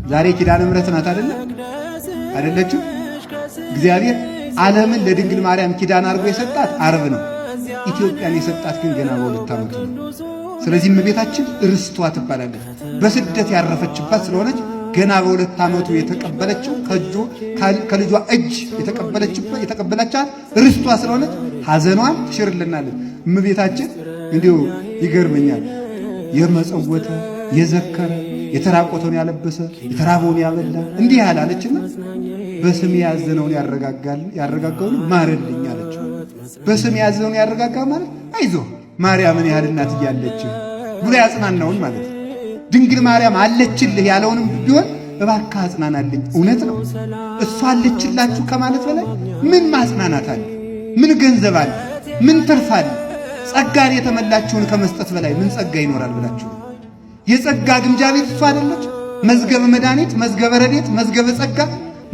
ዛሬ ኪዳነ ምሕረት ናት አይደለ? አይደለችም? እግዚአብሔር ዓለምን ለድንግል ማርያም ኪዳን አድርጎ የሰጣት ዓርብ ነው። ኢትዮጵያን የሰጣት ግን ገና በ2 ዓመቱ ነው። ስለዚህ እመቤታችን ርስቷ ትባላለች። በስደት ያረፈችባት ስለሆነች ገና በ2 ዓመቱ የተቀበለችው ከልጇ እጅ የተቀበለቻት ርስቷ ስለሆነች ሐዘኗን ትሽርልናለች። እመቤታችን እንዲሁ ይገርመኛል። የመጸወተ የዘከረ የተራቆተውን ያለበሰ የተራበውን ያበላ እንዲህ ያላለችና በስሜ ያዘነውን ያረጋጋውን ማርልኝ አለችው። በስሜ ያዘነውን ያረጋጋ ማለት አይዞህ ማርያምን ያህል እናት እያለች ብሎ ያጽናናውን ማለት ነው። ድንግል ማርያም አለችልህ ያለውንም ቢሆን እባክህ አጽናናልኝ። እውነት ነው፣ እሷ አለችላችሁ ከማለት በላይ ምን ማጽናናት አለ? ምን ገንዘብ አለ? ምን ትርፍ አለ? ጸጋን የተመላችሁን ከመስጠት በላይ ምን ጸጋ ይኖራል ብላችሁ? የጸጋ ግምጃ ቤት እሷ አይደለች? መዝገበ መድኃኒት፣ መዝገበ ረድኤት፣ መዝገበ ጸጋ፣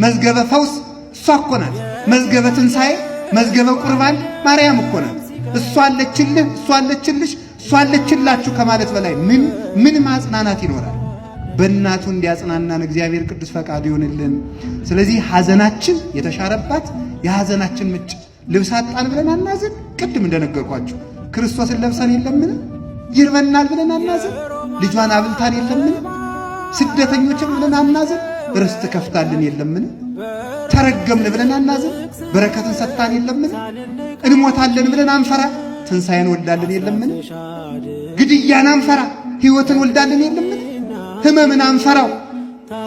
መዝገበ ፈውስ እሷ እኮ ናት። መዝገበ ትንሣኤ፣ መዝገበ ቁርባን ማርያም እኮ ናት። እሷ አለችልህ፣ እሷ አለችልሽ፣ እሷ አለችላችሁ ከማለት በላይ ምን ምን ማጽናናት ይኖራል? በእናቱ እንዲያጽናናን እግዚአብሔር ቅዱስ ፈቃዱ ይሁንልን። ስለዚህ ሐዘናችን የተሻረባት የሐዘናችን ምንጭ ልብስ አጣን ብለን አናዝን። ቅድም እንደነገርኳችሁ ክርስቶስን ለብሰን የለምን? ይርበናል ብለን አናዝን። ልጇን አብልታን የለምን? ስደተኞችን ብለን አናዝን። ርስት ከፍታልን የለምን? ተረገምን ብለን አናዝን። በረከትን ሰጥታን የለምን? እንሞታለን ብለን አንፈራ። ትንሣኤን ወልዳልን የለምን? ግድያን አንፈራ። ሕይወትን ወልዳልን የለምን? ህመምን አንፈራው።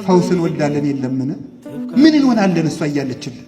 ፈውስን ወልዳልን የለምን? ምን እንሆናለን እሷ እያለችልን?